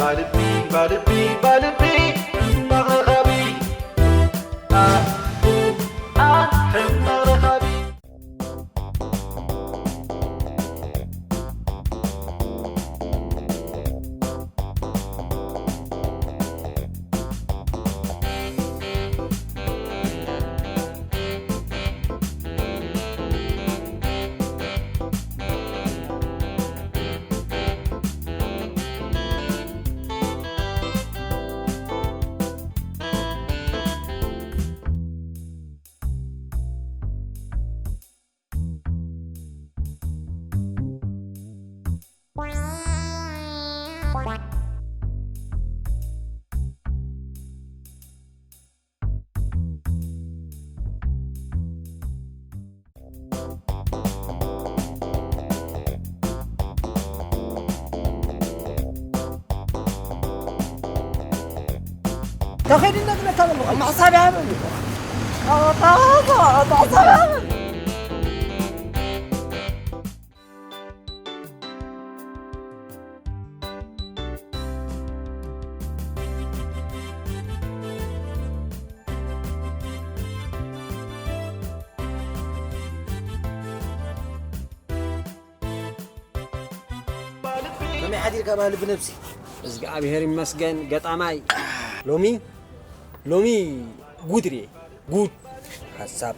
ባልቢ ባልቢ ባልቢ ሕማቕ ረኻቢ ኣኡ ኣ ሕማቕ ረኻቢ። ተኸይድና ዝመታ ዘለኹ መሕሳብ ይሃበኒ። ኣወጣ፣ ኣወጣ፣ ኣወጣ፣ ኣወጣ። ከመይ ሓዲርካ ባህሊ ብነብሲ? እግዚኣብሔር ይመስገን ገጣማይ። ሎሚ ሎሚ ጉድ ርየ ጉድ ሓሳብ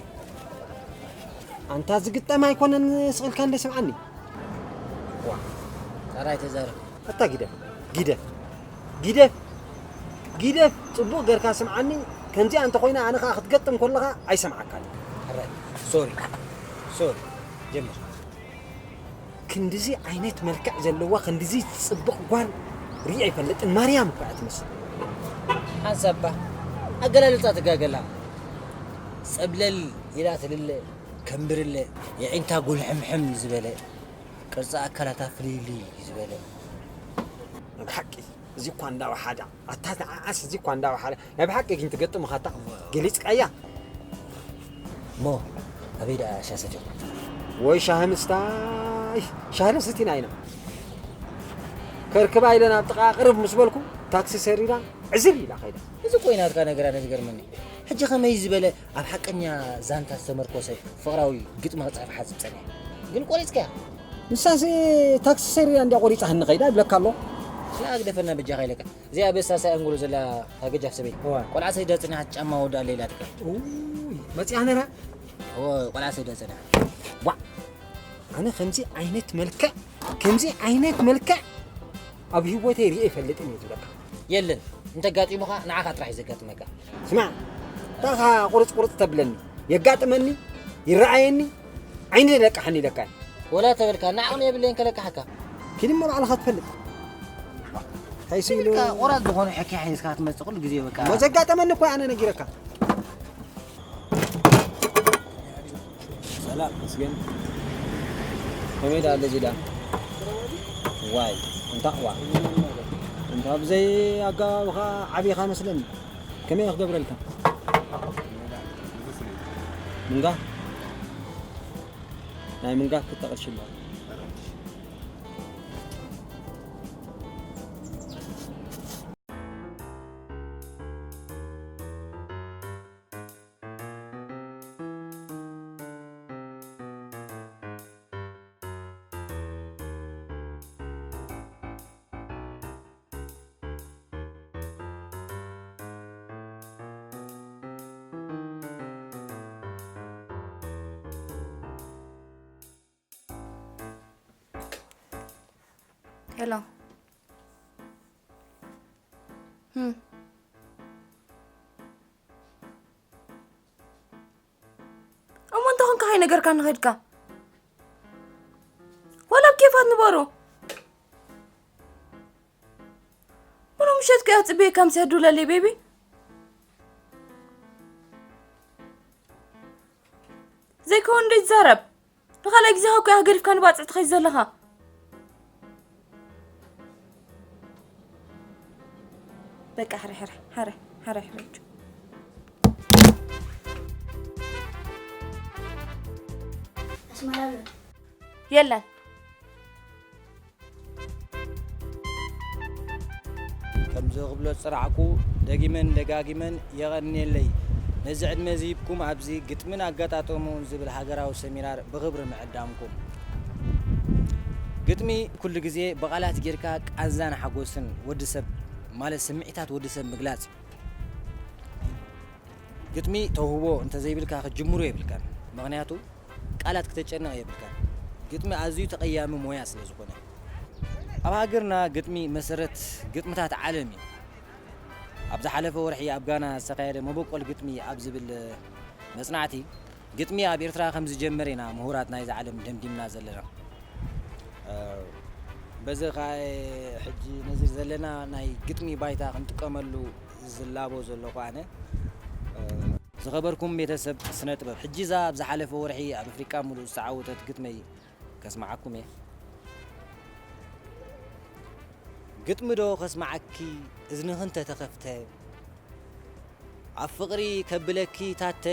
ኣንታ ዝግጠም ኣይኮነን ስቕልካ እንደ ስምዓኒ። ዋ፣ ጻራይ ተዛረብ። ኣታ ጊደፍ ጊደፍ ጊደፍ ጊደፍ ጽቡቕ ገርካ ስምዓኒ። ከምዚኣ እንተኾይና ኣነ ኸኣ ክትገጥም ከለኻ ኣይሰምዓካን። ሕራይ፣ ሶሪ፣ ሶሪ፣ ጀምር። ክንድዚ ዓይነት መልክዕ ዘለዋ ክንድዚ ጽብቕ ጓል ሪኣ ኣይፈልጥን። ማርያም እኳ እያ ትመስል። ሓንሳባ ኣገላልጻ ትጋገላ። ጸብለል ኢላ ትልለ፣ ከንብርለ፣ የዒንታ ጉልሕምሕም ዝበለ፣ ቅርጺ ኣካላታ ፍልይልይ ዝበለ። ብሓቂ እዚ እኳ እንዳወሓዳ፣ ኣታ ንዓኣስ እዚ እኳ እንዳወሓዳ፣ ናይ ብሓቂ ግን ትገጥም ምዃንታ ገሊጽካያ። እሞ ኣበይ ደኣ ሻሂ ሰቲኹም? ወይ ሻሂ ምስታይ፣ ሻሂ ዶ ሰቲና ኢና። ከርክባ ኢለ ናብ ጥቓ ቅርብ ምስ በልኩ፣ ታክሲ ሰሪራ ዕዝር ኢላ ከይዳ። እዚ እኮ እዩ ናትካ ነገር ኣነ ዝገርመኒ። ሕጂ ከመይ ዝበለ ኣብ ሓቀኛ ዛንታ ዝተመርኮሰ ፍቕራዊ ግጥሚ ክጽሕፍ ሓሲብ ጸኒሐ። ግን ቆሪጽካያ። ንሳስ ታክሲ ሰሪራ እንድያ ቆሪጻ ህኒ ከይዳ ይብለካ ኣሎ። ስለ ኣግደፈና በጃኻ ኢለካ። እዚኣ በሳሳይ ኣንጎሎ ዘላ ገጃፍ ሰበይቲ። እዋ። ቆልዓ ሰዲዳ ጽኒሓት ጫማ ወዳ ኣለ ኢላትካ። ኡይ፣ መጺኣ ነራ? እዎ፣ ቆልዓ ሰዲዳ ጽኒሓት። ዋ፣ ኣነ ከምዚ ዓይነት መልክዕ፣ ከምዚ ዓይነት መልክዕ ኣብ ህይወተይ ሪኤ ይፈልጥን እየ ዝብለካ። የለን፣ እንተጋጢሙኻ ንዓኻ ጥራሕ እዩ ዘጋጥመካ። ስማዕ፣ ታኻ ቁርጽ ቁርጽ ተብለኒ፣ የጋጥመኒ፣ ይረኣየኒ፣ ዓይኒ ደቃሓኒ ኢለካ። ወላ ተበልካ፣ ንዓቕሚ የብለይን ከለቃሓካ። ኪድ እሞ ባዕልኻ ትፈልጥ። ሓይሲ ኢሉ ኢልካ ቆራጽ ዝኾነ ሕክያ ሒዝካ ትመጽእ ኩሉ ግዜ በቃ። እሞ ዘጋጠመኒ እኮ ኣነ ነጊረካ። ሰላም፣ መስገን። ከመይ ደኣ ኣለዚ ደኣ? ዋይ፣ እንታ ዋ። እንታ ብዘይ ኣገባብኻ ዓቢኻ መስለኒ። ከመይ ክገብረልካ? ምንጋ? ናይ ምንጋ ክልተ ቅርሺ ኣለዋ። ሄሎ። ህም። እሞ እንተ ኾንካ ከይነገርካኒ ኸድካ? ወላ ኣብ ኬፋት ንበሮ። ሙሉ ምሸት ከኣ ጽበየካ ምስ ያዱለለይ ቤቢ። ዘይከውን እንደ ይዛረብ። ንኻልኣይ ግዜ ካብ ቆያኻ ገዲፍካ ንባጽዕ ትኸይድ ዘለኻ። በቃ፣ ሕረ፣ ሕረ፣ ሕረ፣ ሕረ፣ ሕረ። ኣስመራ ኣሎ። የለን። ከምዚ ክብሎ ዝጸናሕኩ፣ ደጊመን ደጋጊመን የቐንየለይ፣ ነዚ ዕድመ እዚ ሂብኩም ኣብዚ ግጥምን ኣገጣጥምኡን ዝብል ሃገራዊ ሰሚናር ብኽብሪ ምዕዳምኩም። ግጥሚ ኩሉ ግዜ ብቓላት ጌርካ ቃንዛን ሓጎስን ወዲ ሰብ፣ ማለት ስምዒታት ወዲ ሰብ ምግላጽ እዩ። ግጥሚ ተውህቦ እንተዘይብልካ ክትጅምሮ የብልካን። ምኽንያቱ ቃላት ክተጨንቕ የብልካን። ግጥሚ ኣዝዩ ተቐያሚ ሞያ ስለ ዝኾነ። ኣብ ሃገርና ግጥሚ መሰረት ግጥምታት ዓለም እዩ። ኣብ ዝሓለፈ ወርሒ ኣብ ጋና ዝተኻየደ መበቆል ግጥሚ ኣብ ዝብል መጽናዕቲ፣ ግጥሚ ኣብ ኤርትራ ከም ዝጀመረ ኢና ምሁራት ናይዛ ዓለም ደምዲምና ዘለና። እ፣ በዚ ኸኣ ሕጂ ነዚ ዘለና ናይ ግጥሚ ባይታ ክንጥቀመሉ ዝላቦ ዘለኹ ኣነ። እ፣ ዝኸበርኩም ቤተሰብ ስነ ጥበብ፣ ሕጂ እዛ ኣብ ዝሓለፈ ወርሒ ኣብ ኣፍሪቃ ምሉእ ዝተዓወተት ግጥመይ ከስምዓኩም እየ። ግጥሚ ዶ ከስምዓኪ እዝንኺ እንተተኸፍተ፣ ኣብ ፍቕሪ ከብለኪ ታተ፣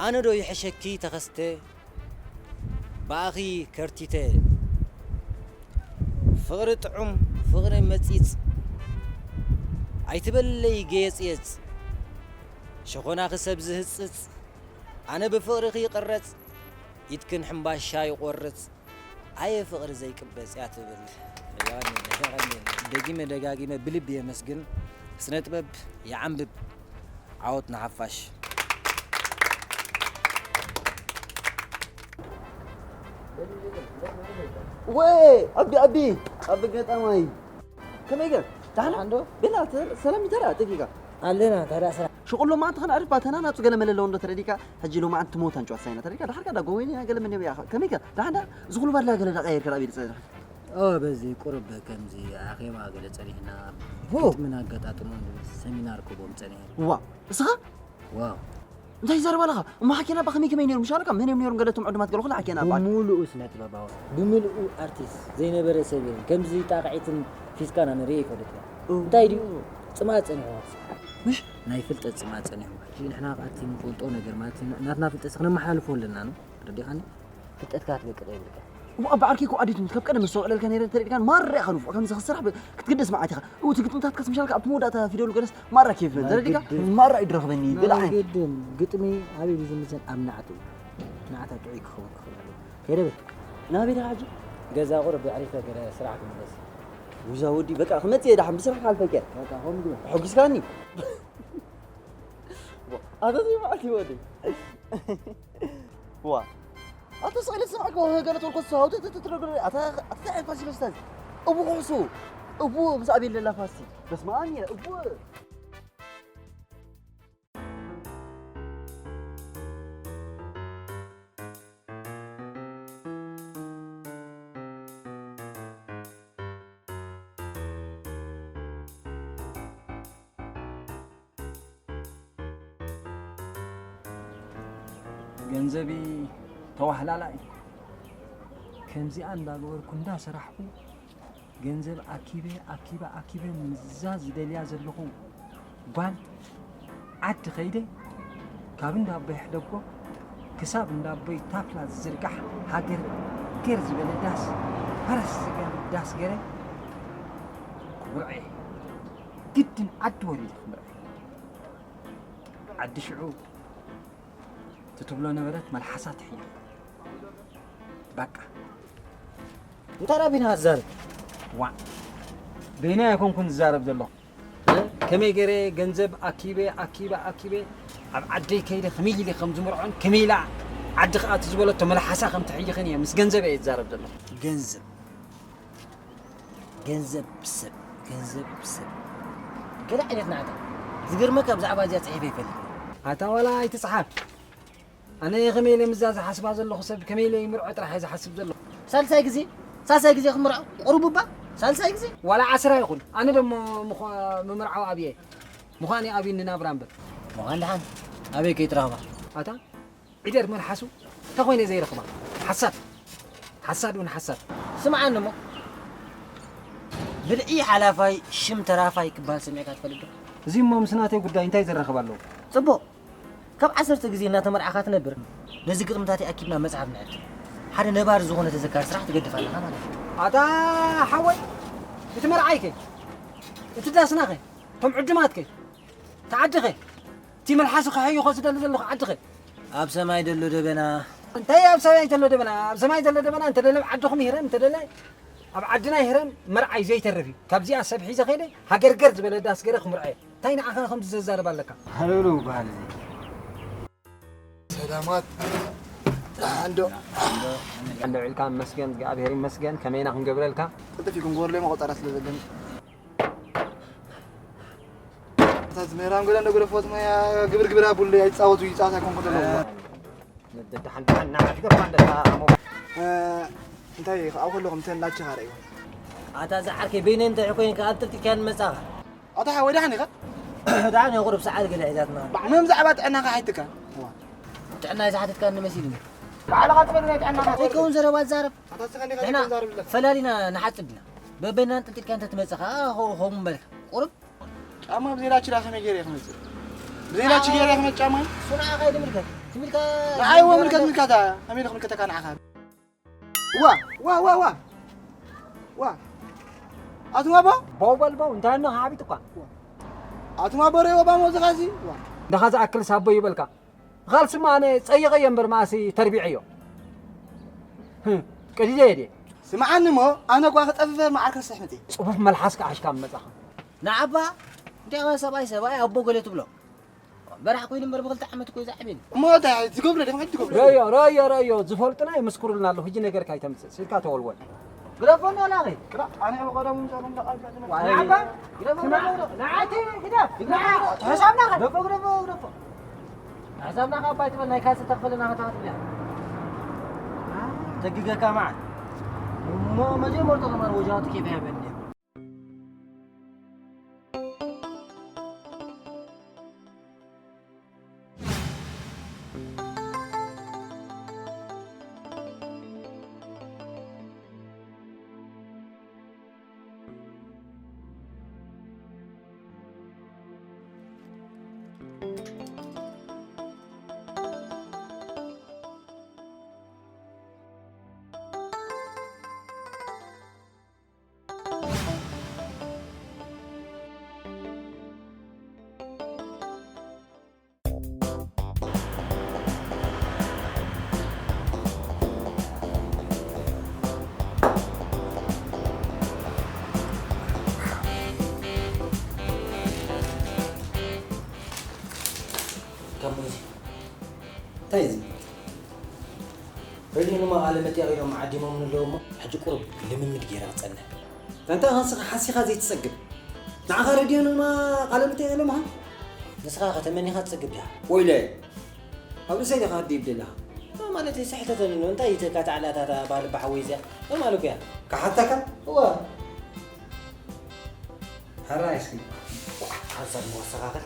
ኣነ ዶ ይሕሸኪ ተኸስተ፣ ብኣኺ ከርቲተ። ፍቕሪ ጥዑም፣ ፍቕሪ መጺጽ፣ ኣይትበለይ ገየጽየጽ፣ ሸኾናኺ ሰብ ዝህጽጽ፣ ኣነ ብፍቕርኺ ይቕረጽ፣ ኢድክን ሕምባሻ ይቖርጽ፣ ኣየ ፍቕሪ ዘይቅበጽ እያ ትብል። የቐንየለይ፣ የቐንየለይ። ደጊመ ደጋጊመ ብልቢ የመስግን። ስነ ጥበብ ይዓንብብ። ዓወት ንሓፋሽ። ወይ ኣቢ፣ ኣቢ፣ ኣቢ ገጣማይ። ከመይ ገር? ደሓን? ደሓን ዶ? ቤላ፣ ሰ-፣ ሰላም ይተራ፣ ደቂቃ። ኣለና፣ ታዲያ ስራሕ። ሽቁሎ መዓንቲ ከነዕርፍ፣ ባተና ናጹ ገለ መለ ኣለዎ እንዶ ተረዲካ፣ ሕጂ ሎማዓንቲ ትሞት ኣንጭዋ ሳይና ተረዲካ፣ ደሓርካ ዳ ጎወይኒ ገለ ምን ይብያ። ከመይ ገር? ደሓን ዳ? ዝኹሉ ባድላ ገለ ዳ ቀይርካ ዳ ቤት ጸኒሕካ? ኦ፣ በዚ ቁሩብ ከምዚ ኣኼባ ገለ ጸኒሕና፣ ሆ! ግጥምን ኣገጣጥሞን ዝብል ሰሚናር ክቦም ጸኒሐ። ዋ፣ እስኻ? ዋው። እንታይ ይዛረብ ኣለኻ? እሞ ሓኪና ባ ከመይ ከመይ ነይሩ? ምሽ ኣለካ? መን እዮም ነይሮም ገለ እቶም ዕዱማት ገለ ኩሉ ሓኪና ባ። ብምሉኡ ስነ ጥበባዊ፣ ብምሉኡ ኣርቲስት ዘይነበረ ሰብ የለን። ከምዚ ጣቕዒትን ፊስካን ኣነ ርእየ ይፈልጥ እየ። እው። እንታይ ድዩ? ጽማድ ጸኒሑ። ምሽ? ናይ ፍልጠት ጽማድ ጸኒሑ። ሕጂ ንሕና ኣብቲ ንፈልጦ ነገር ማለት ናትና ፍልጠት ከነመሓላልፎ ኣለና ነው። ተረዲኻኒ? ፍልጠትካ ክትለቅቕ የብልካ። እሞ ኣብ ዓርኪ እኮ ኣዲት ካብ ቀደም ዘስተውዕለልካ ነይረ ተረዲእካን ማራ ኢኻ ንፉዕ ከምዚ ክስራሕ ብ-፣ ክትግደስ መዓት ኢኻ። እው እቲ ግጥምታትካስ ምሻልካ ኣብቲ መወዳእታ ፊደሉ ገለስ ማራ ኬፍ ናይ ተረዲእካ ግድን። ማራ እዩ ድረኽበኒ ናይ ብላዕ። ግድን ግጥሚ ኣበይ እዩ ዝምዘን? ኣብ ናዕቱ። ናዕታ ጥዑይ ክኸውን ክኽእል ኣለዎ። ከይደ በል። ናበይ ዲኻ ሕጂ? ገዛ ቁሩብ ኣዕሪፈ ገለ ስራሕ ክምለስ። ውዛ ወዲ በቃ ክመጽእ እየ ደሓን ብስራሕ ክሓልፈካ እየ። በቃ ከምኡ ግበር። ኣሐጒስካኒ። ኣታ ዘይበዓል ይወዲ። ዋ። ኣታ ስቕ ኢለ ዝሰማዕካ ወሀ ገለ ተልኮ ሰው ትትትትረግረ ኣታ ኣታ ፋሲል ኡስታዝ። እቡ ኩዕሱ። እቡ ምስ ኣቤል ለላ ፋሲ። በስመ ኣብ እየ እቡ። ገንዘቢ ተዋህላላ እዩ። ከምዚኣ እንዳገበርኩ እንዳሰራሕኩ ገንዘብ ኣኪበ፣ ኣኪበ፣ ኣኪበ ምስዛ ዝደልያ ዘለኹ ጓል ዓዲ ከይደ ካብ እንዳ ኣቦይ ሕደጎ ክሳብ እንዳ ኣቦይ ታፍላ ዝዝርጋሕ ሃገር ገር ዝበለ ዳስ ፈረስ ዝገር ዳስ ገረ ክምርዖ እየ። ግድን ዓዲ ወሪደ ክምርዖ እየ። ዓዲ ሽዑ ትትብሎ ነበረት መልሓሳ ትሕይል። በቃ። እንታይ ደኣ ቢና ትዛረብ? ዋእ፣ በይነይ ኣይኮንኩን ዝዛረብ ዘለኹ። እ? ከመይ ገይረ ገንዘብ ኣኪበ፣ ኣኪበ፣ ኣኪበ፣ ኣብ ዓደይ ከይደ ከመይ ኢለ ከም ዝምርዖን ከመይ ኢላ ዓዲ ክኣ ትዝበለቶ መልሓሳ ከም ትሕይኽን እየ ምስ ገንዘብ እየ ዝዛረብ ዘለኹ። ገንዘብ። ገንዘብ ሰብ፣ ገንዘብ ሰብ። ገለ ዓይነት ናዕታ። ዝገርመካ ብዛዕባ እዚኣ ጽሒፈ ይፈልጥ። ኣታ ዋላ ኣይትጽሓፍ። ኣነ ከመይ ኢለ ምዛ ዝሓስባ ዘለኹ ሰብ ከመይ ኢለ ይምርዖ ጥራሕ እየ ዝሓስብ ዘለኹ። ሳልሳይ ግዜ፣ ሳልሳይ ግዜ ክምርዖ ቁሩብ እባ፣ ሳልሳይ ግዜ። ዋላ ዓስራ ይኹን። ኣነ ደሞ ምዃ-፣ ምምርዓው ኣብየ። ምዃን እዩ ኣብዩኒ ናብራ እምበር። ምዃን ደሓን ኣበይ ከይትረኽባ? ኣታ ዒደር መልሓሱ ተኾይነ ዘይረኽባ። ሓሳድ። ሓሳድ እውን ሓሳድ። ስምዓኒ እሞ። ብልዒ ሓላፋይ ሽም ተራፋይ ክበሃል ሰሚዕካ ትፈልጥ ዶ? እዚ እሞ ምስ ናተይ ጉዳይ እንታይ ዘራኽብ ኣለዎ? ጽቡቕ። ካብ ዓሰርተ ግዜ እናተመርዓኻ ትነብር፣ ነዚ ግጥምታተይ ኣኪብና መጽሓፍ ንዕድል። ሓደ ነባሪ ዝኾነ ተዘካሪ ስራሕ ትገድፍ ኣለኻ ማለት እዩ። ኣታ ሓወይ፣ እቲ መርዓይከ? እቲ ዳስናኸ? እቶም ዕዱማትከ? እቲ ዓድኸ? እቲ መልሓሱ ክሕይኾ ዝደሊ ዘለኹ ዓድኸ? ኣብ ሰማይ ዘሎ ደበና። እንታይ ኣብ ሰማይ ዘሎ ደበና? ኣብ ሰማይ ዘሎ ደበና እንተደለ ኣብ ዓድኹም ይህረም፣ እንተደለ ኣብ ዓድና ይህረም፣ መርዓይ ዘይተርፍ እዩ። ካብዚኣ ሰብ ሒዘ ከይደ ሃገርገር ዝበለ ዳስ ገረ ክምርዖ እየ። እንታይ ንዓኻ ከምዚ ዘዛርብ ኣለካ? ሃለውለው በሃል እዚ። ሰላማት። እንዶ። እንዶ ውዒልካ? መስገን፣ እግዚኣብሔር ይመስገን። ከመይና ክንገብረልካ? ቅልጥፍ ኢልኩም ግበሩለይ፣ መቆጻራ ስለ ዘለኒ። እታ ዝምህራን ጎዳ እንዶ ገደፍዎት ሞያ ግብር ግብር ኣቡለይ፣ ኣይጻወቱ፣ ይጻወት ኣይኮንኩ ዘለኹ። ደሓን፣ ደሓን፣ ንዓ ትገፋ ኣለካ፣ ኣሞ። እ፣ እንታይ፣ ኣብኡ ከለኹም እተን ላችኻ ርእይዎ። ኣታ እዛ ዓርከይ፣ በይነይ እንታይ ኮይንካ ኣብ ጥርጢርካ ንመጻኻ? ኣታ ሓወይ፣ ደሓን ኢኻ? ደሓን እየ፣ ቁሩብ ሰዓል ገለ ሒዛትና። ባዕ፣ መን ብዛዕባ ጥዕናኻ ሓይትካ? እዋ። ጥዕናይ ዝሓተትካኒ መሲሉኒ። ባዕልኻ ትፈልጥ ናይ ጥዕናኻ ትፈልጥ። ዘይከውን ዘረባ ትዛረብ። ኣታ እስኻ እንዲኻ ንሕና ዘይከውን ዛረብ ኣለካ። ፈላሊና ንሓጽብ ኢና። በበይና ኣንጠልጢልካ እንተ ትመጽእ ኸኣ ኸ-፣ ኸምን በልካ። ቁሩብ። ጫማ ብዘይ ላች ዳ ከመይ ገይረ እየ ክመጽእ? ብዘይ ላች ገይረ እየ ክመጽእ ጫማ? እሱ ንዓኻ እዩ ዝምልከት። ትም ኢልካ ንዓይ እዎ ምልከት ምልከታ። ከመይ ኢለ ክምልከተካ ንዓኻ? ዋ፣ ዋ፣ ዋ፣ ዋ። ዋ። ኣቱም ኣቦ? ቦው በል ቦው፣ እንታይ እኖ ሓቢጥ እኳ። ኣቱም ኣቦ ሬዎ ባሞ ዝኻዚ? ዋ። እንዳ ኻዚ ኣክል ሳቦ ይበልካ። ኻልስማ ኣነ ጸይቐዮ እምበር መኣሲ ተርቢዐዮ። ህም፣ ቀዲደዮ ድየ? ስምዓኒ እሞ፣ ኣነ እኳ ክጠፍፈ መዓር ከስሕ መጽየ። ጽፉፍ መልሓስካ ኣሕሽካ መጻኻ። ንዓባ፣ እንታይ ሰብኣይ ሰብኣይ ኣቦ ገለ ትብሎ? በራሕ ኮይኑ እምበር ብኽልተ ዓመት እኮ እዩ ዝዓብየኒ። እሞ እንታይ ትገብሮ ዲኻ? ትገብሮ? ረዮ፣ ረዮ፣ ረዮ፣ ዝፈልጡና ይምስክሩልና ኣለዉ። ሕጂ ነገርካ ኣይተምጽእ። ስልካ ተወልወል። ግደፎ እንዶ ላኺ። ክላ-፣ ኣነ ብቐደሙ ምሳኹም ተቓልሰ ትመጽእ። ዋላ ኣባ፣ ግደፎ፣ ስማ፣ ግደፎ፣ ግደፎ። ንዓቲ ግደፍ። ንዓ፣ ትሕሳብና ኸ? ግደፎ፣ ግደፎ፣ ግደፎ። ሕሳብና ካብ ኣባይ ትበል ናይ ካልሲ ተኽፈለና ከተኽፍል እያ። ተግገካ መዓት። እሞ መጀመርታ ከማን ወጃቱ ኬፍ ያበል። ካብ መዚ እንታይ እዚ? ሬድዮ ድማ ቃለ መጠይቕ ኢሎም ዓዲሞም ኣለዉ እሞ፣ ሕጂ ቁሩብ ልምምድ ገይረ ክጸንሕ። ኣንታ ንስኻ ሓሲኻ ዘይትጸግብ። ንዓኻ ሬድዮ ድማ ቃለ መጠይቕ ኢሎምኻ? ንስኻ ከተመኒኻ ትጸግብ ዲኻ? ወይለ፣ ኣብ ርእሰይ ዲኻ ክትድይብ ደለኻ? ማ ማለት እዩ? ስሕተተኒ ነው። እንታይ ይተካ ታዕላታታ ባል ባሕወይ እዚኣ? ማ ማለት እያ? ክሓተካ? እዋ። ሕራይ እስኪ። ሓንሳብ መወሰኻኽር።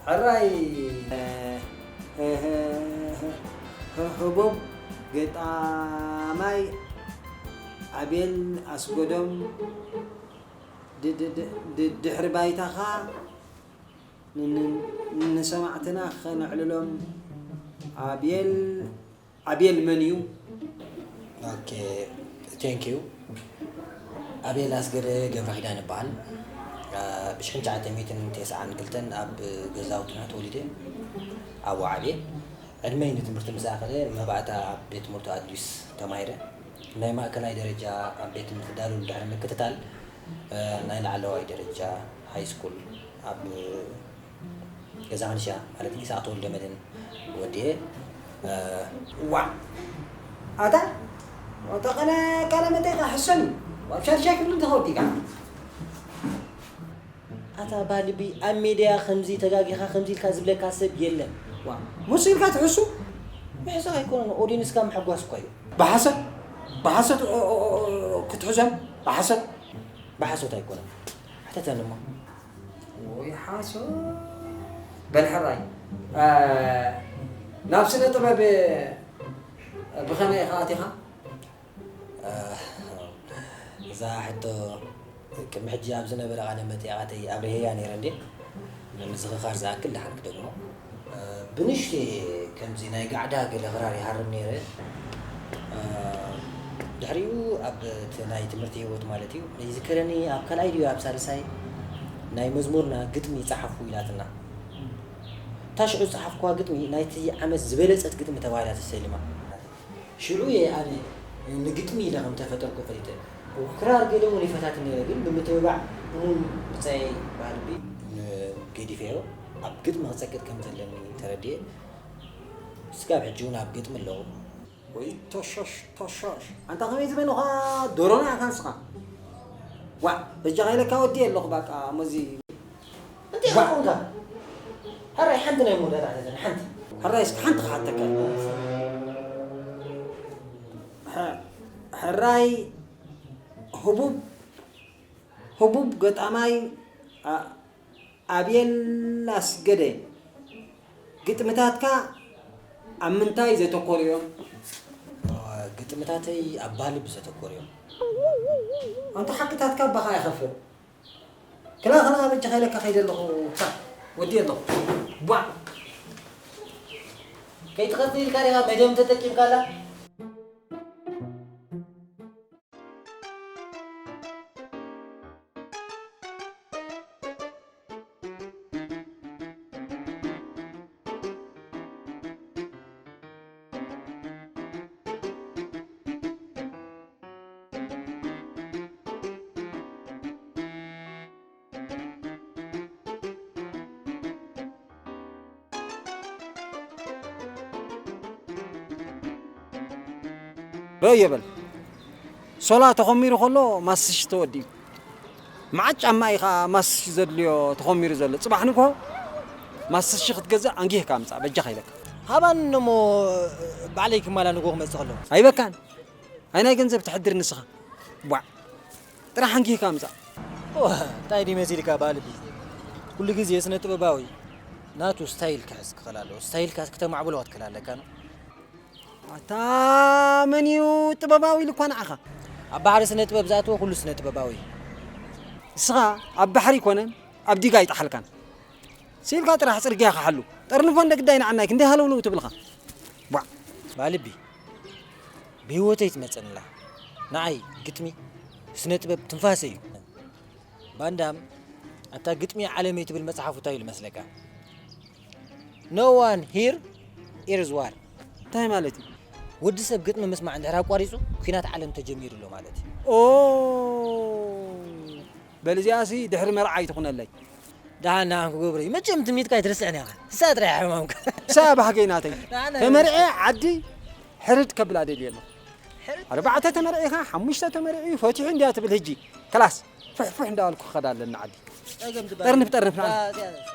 ሕራይ፣ ህቡብ ገጣማይ ኣቤል ኣስጎዶም፣ ድ-፣ ድ-፣ ድ-፣ ድ-፣ ድሕሪ ባይታኻ ን-፣ ን-፣ ንሰማዕትና ኸነዕልሎም። ኣቤል ኣቤል መን እዩ? ኦኬ፣ ቴንክ ዩ። ኣቤል ኣስገደ ገብረኺዳን እበሃል። አ፣ ብሽሕን ትሽዓተ ሚእትን ተስዓን ክልተን ኣብ ገዛውትና ተወሊደ ኣብኡ ዓብየ። ዕድመይ ንትምህርቲ ምስ ኣኸለ መባእታ ኣብ ቤት ትምህርቲ ኣዲስ ተማሂረ። ናይ ማእከላይ ደረጃ ኣብ ቤት ትምህርቲ ዳሉል ድሕሪ ምክትታል፣ አ፣ ናይ ላዕለዋይ ደረጃ ሃይ ስኩል ኣብ ገዛ ክንሻ ማለት ኢሳቅ ተወልደ መድህን ወዲኤ፣ እ፣ ዋዕ! ኣታ፣ ኣታ ቀነ ቃለ መጠይቕ ሕሰኒ። ዋብ ሻድሻይ ክፍሊ እንተ ከወዲእካ። ኣታ ባልቢ፣ ኣብ ሜድያ ከምዚ ተጋጊኻ ከምዚ ኢልካ ዝብለካ ሰብ የለን። ዋ፣ ሙስ ኢልካ ትሕሱ? ምሕሳብ ኣይኮነን፣ ኦዲንስካ ምሕጓስ እኳ እዩ። ብሓሰት፣ ብሓሰት፣ ኦ፣ ኦ፣ ኦ፣ ኦ፣ ክትሕዞም? ብሓሰት? ብሓሶት ኣይኮነን። ሕተተኒ እሞ። ወይ ሓሶት። በል ሕራይ፣ እ፣ ናብ ስነ ጥበብ ብኸመይ ኢኻ ኣቲኻ? እ፣ እዛ ሕቶ ቅድሚ ሕጂ ኣብ ዝነበረ ቃለ መጠይቓተይ ኣብሪሀያ ነይረ እንዴ? ንምዝኽኻር ዝኣክል ደሓን ክደግሞ። እ፣ ብንሽተይ ከምዚ ናይ ጋዕዳ ገለ ክራር ይሃርም ነይረ። እ፣ ድሕሪኡ ኣብ እቲ ናይ ትምህርቲ ህይወት ማለት እዩ። ይዝከረኒ ኣብ ካልኣይ ድዩ ኣብ ሳልሳይ ናይ መዝሙርና ግጥሚ ጸሓፉ ኢላትና። እታ ሽዑ ዝጸሓፍኩዋ ግጥሚ ናይቲ ዓመት ዝበለጸት ግጥሚ ተባሂላ ተሰሊማ። ሽዑ እየ ኣነ ንግጥሚ ኢለ ከም ተፈጠርኩ ፈሊጠ። ክራር ገለ እውን ይፈታትን ነይረ፣ ግን ብምትብባዕ እሙን ብጻየይ ባህልቢ ገዲፈዮ ኣብ ግጥሚ ክጸቅጥ ከም ዘለኒ ተረድኤ። ስጋብ ሕጂ እውን ኣብ ግጥሚ ኣለኹ። ወይ ተሸሽ ተሸሽ። ኣንታ ከመይ ዝበልኻ ዶሮና ኢኻ ንስኻ? ዋ፣ በጃኻ ኢለካ ወዲ ኣለኹ፣ በቃ፣ መዚ። እንታይ ዋ። ኢኻ ኮንካ? ሕራይ ሓንቲ ናይ መወዳእታ ተዘን፣ ሓንቲ። ሕራይ እስኪ ሓንቲ ክሓተካ። ሐ-፣ ሕራይ ህቡብ፣ ህቡብ ገጣማይ፣ ኣ-፣ ኣቤል ኣስገደ፣ ግጥምታትካ ኣብ ምንታይ ዘተኮሩ እዮም? ግጥምታተይ ኣብ ባህሊ ብዘተኮሩ እዮም። ኣንታ ሓቅታትካ ኣባኻ ይኸፍእ። ክላ፣ ክላ፣ በጃኻ ኢለካ ከይደ ኣለኹ። ታ፣ ወዲ ኣለኹ። ቧዕ። ከይትኸፍእ ኢልካ ዲኻ መደም ተጠቂምካላ? ዶ የበል። ሶላ ተኾሚሩ ከሎ ማስሽ ተወዲኡ። መዓት ጫማ እዩ ኸዓ ማስሽ ዘድልዮ ተኾሚሩ ዘሎ። ጽባሕ ንግሆ ማስሽ ክትገዝእ ኣንጊህካ ምጻእ፣ በጃኻ ኢለካ። ሃባኒ እሞ ባዕለይ ክማላ ንግሆ ክመጽእ ከለኹ። ኣይበካን። ኣይ ናይ ገንዘብ ትሕድር ንስኻ። ቧዕ። ጥራሕ ኣንጊህካ ምጻእ። ኦ፣ እንታይ ድዩ መሲልካ ባልቢ? ኩሉ ግዜ ስነ ጥበባዊ ናቱ ስታይል ክሕዝ ክኽእል ኣለዎ። ስታይልካ ክተማዕብሎ ክትክእል ኣለካ ነው። ኣታ መን እዩ ጥበባዊ ኢሉ እኳ ንዓኻ? ኣብ ባሕሪ ስነ ጥበብ ዝኣተወ ኩሉ ስነ ጥበባዊ እዩ። ንስኻ ኣብ ባሕሪ ኣይኮነን ኣብ ዲጋ ኣይጠሓልካን። ሲልካ ጥራሕ ጽርግያ ክሓሉ። ጠርንፎ እንደ ግዳይ ንዓናይ ክንደይ ሃለውለው ትብልኻ? ቧዕ። ባልቢ፣ ብህይወተይ ትመጸንላ። ንዓይ ግጥሚ ስነ ጥበብ ትንፋሰ እዩ። ባንዳም ኣብታ ግጥሚ ዓለመይ ትብል መጽሓፉ እንታይ ኢሉ መስለካ? No one here is war። እንታይ ማለት እዩ? ወዲ ሰብ ግጥሚ ምስማዕ እንድሕር ኣቋሪጹ፣ ኲናት ዓለም ተጀሚሩ ኣሎ ማለት እዩ። ኦ፣ በል እዚኣሲ ድሕሪ መርዓ ኣይትኹነለይ። ደሓን ንዓን ክገብሮ እዩ። መቸም ትምኒትካ ኣይትርስዕን ኢኻ። ንሳ ጥራይ እያ ሕማምካ። ንሳ ባህገይ ናተይ። ንዓና ተመርዔ ዓዲ ሕርድ ከብላ ደልየ ኣለኹ። ሕርድ? ኣርባዕተ ተመርዒኻ፣ ሓሙሽተ ተመርዒ ፈቲሑ እንድያ ትብል ህጂ። ከላስ፣ ፍሕፍሕ እንዳበልኩ ክኸዳ ኣለኒ ዓዲ። ጸገም ትበሃል። ጠርንፍ፣ ጠርንፍ፣ ንዓና። ዳ-፣ ዳ-፣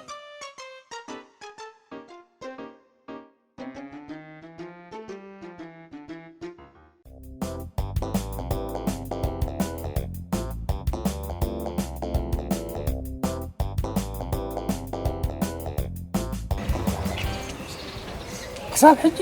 ክሳብ ሕጂ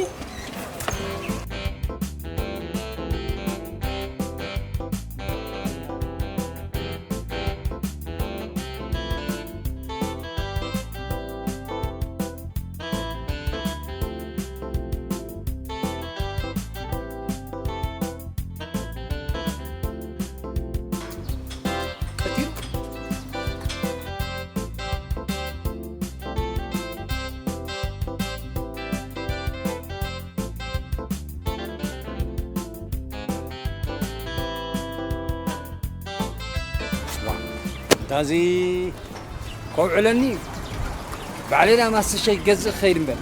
እንታዚ ከውዕለኒ እዩ። ባዕለይ ዳ ማስሸይ ክገዝእ ክኸይድ እምበር።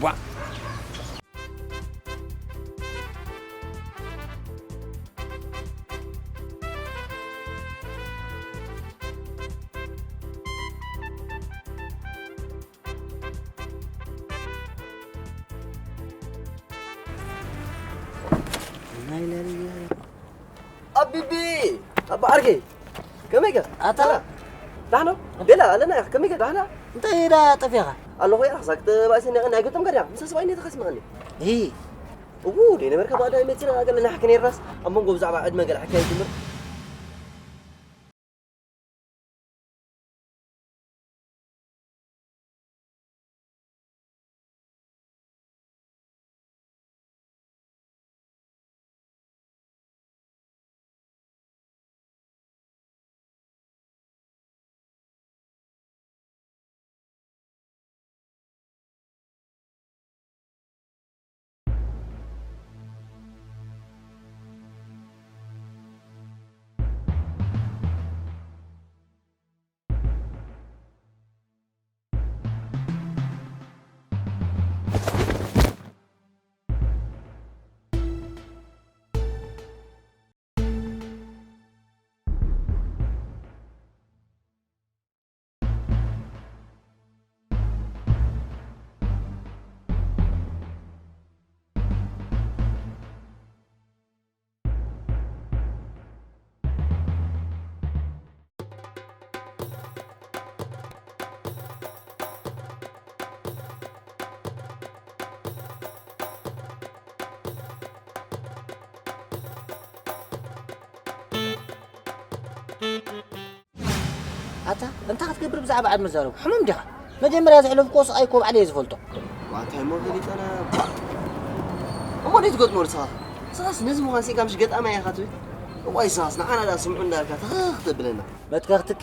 ቧ። ኣቢቢ! ኣባ ዓርከይ! ከመይ ከ? ኣታ? ደሓን? ደሓን ዶ? ቤላ ኣለና ኢኻ። ከመይ ከ? ደሓን? እንታይ ኢዳ ጠፊኻ? ኣለኹ ኢኻ። ሳክት ባእሲ ነቐ ናይ ገጠም ገዲያ። ምሳ ሰብኣይ ነተኻ ስምዓኒ። ሂ። እዉ፣ ደይ ነበርካ ባዕዳ መጺና ገለ ናሕኪ ነይርናስ። ኣብ መንጎ ብዛዕባ ዕድመ ገለ ሕካይ ይጅምር። ኣታ እንታይ ክትገብር ብዛዕባ ዓድመ ዛረቡ? ሕሙም ዲኻ? መጀመርያ ዘሕለፍክዎ ስቓይ እኮ ባዕለይ እየ ዝፈልጦ። ዋንታይ እሞ ገሊጸና። እሞ ደይ ትገጥሞ ንስኻ? ንስኻስ ነዚ ምዃን ሲእካ ምሽ ገጣማይ ኢኻ ትብል? እዋይ ንስኻስ ንዓና ደኣ ስምዑ እንዳልካ ተኸኽ ተብለና። መትከኽትኪ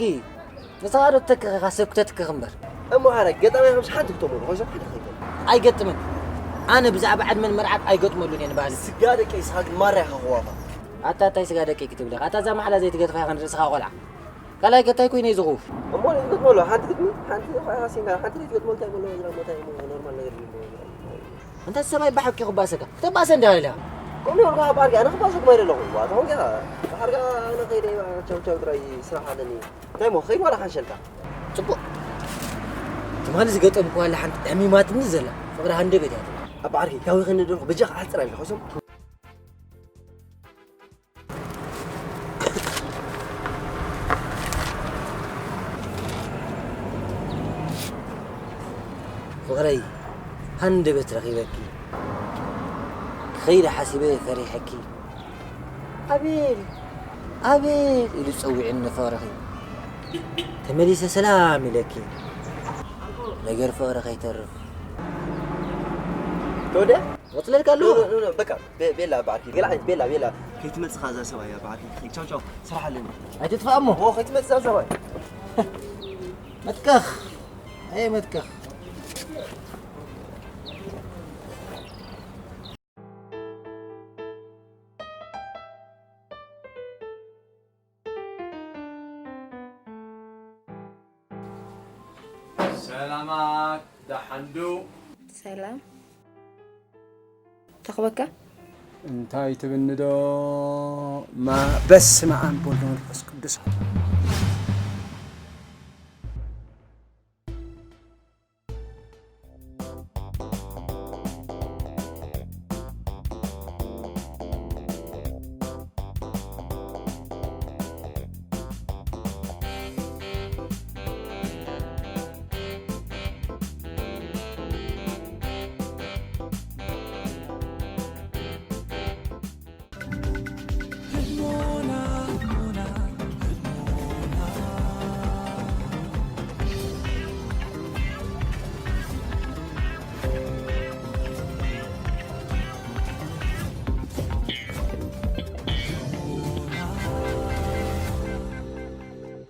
ንስኻ ዶ ትተክኽ ኢኻ ሰብ ክተትክኽ እምበር። እሞ ሓራይ ገጣማይ ኢኻ ምሽ ሓንቲ ክተምሩ ኮይሶም ሓደ ኸይከል። ኣይገጥምን። ኣነ ብዛዕባ ዓድመን መርዓት ኣይገጥመሉን እየ ንባህሊ። ስጋ ደቂ ንስኻ ግን ማራ ኢኻ ክዋፋ። ኣታ እንታይ ስጋ ደቂ ክትብል ኢኻ? ኣታ እዛ ማሕላ ዘይትገድፋ ኢኻ ንርእስኻ ቆልዓ። ካልኣይ ከታይ ኮይነ እዩ ዝኽውፍ። እሞ ንትገጥመሉ ሓንቲ ግጥሚ ሓንቲ ኳ ኢኻ ሲንጋ ሓንቲ ንትገጥመሉ እንታይ መሎ እዝራ ሞታይ እሞ ኖርማል ነገር እዩ። እንተ ሰብኣይ ብሓቂ ክባሰካ ክተባሰ እንዲኻ ኢልካ። ከምኡ ኢልካ ኣብ ዓርኪ ኣነ ክባሰኩም ኣይደለኹ። ዋታ ሆንካ ብሓርጋ ኣነ ከይደ ቻው ቻው ጥራይ ስራሕ ኣለኒ። እንታይ እሞ ኸይድ ዋላ ሓንሸልካ። ጽቡቕ። ትማሊ ዝገጠምኩዋ ኣላ ሓንቲ ሕሚማትኒ ዘላ ፍቕሪ ሃንደበት እያ። ኣብ ዓርኪ ካብ ይኸኒ ደልኹ በጃኻ ኣሕጽር ኣይልካ ኸሶም። ፍቕረይ ሃንደበት ረኺበኪ ክኸይድ ሓሲበ ፈሪሐኪ ኣቤል ኣቤል ኢሉ ጸዊዕኒ ፍቕርኺ ተመሊሰ ሰላም ኢለኪ ነገር ፍቕሪ ከይተርፍ ተወደ ወጽለልካ ኣለዎ። ኖ፣ ኖ፣ ኖ፣ በቃ፣ ቤ-፣ ቤላ፣ በዓልኪ፣ ገለ ዓይነት ቤላ፣ ቤላ። ከይትመጽኻ እዛ ሰብኣይ እያ፣ በዓልኪ፣ ቻው፣ ቻው፣ ስራሕ ኣለኒ። ኣይትጥፋእ እሞ። ኦ፣ ከይትመጽእ እዛ ሰብኣይ። መትከኽ፣ ኣየ መትከኽ። ሰላማት ደሓንዱ። ሰላም። ተኽበካ? እንታይ ትብኒ ዶ? ማ-፣ በስመ ኣብ ወወልድ ወመንፈስ ቅዱስ።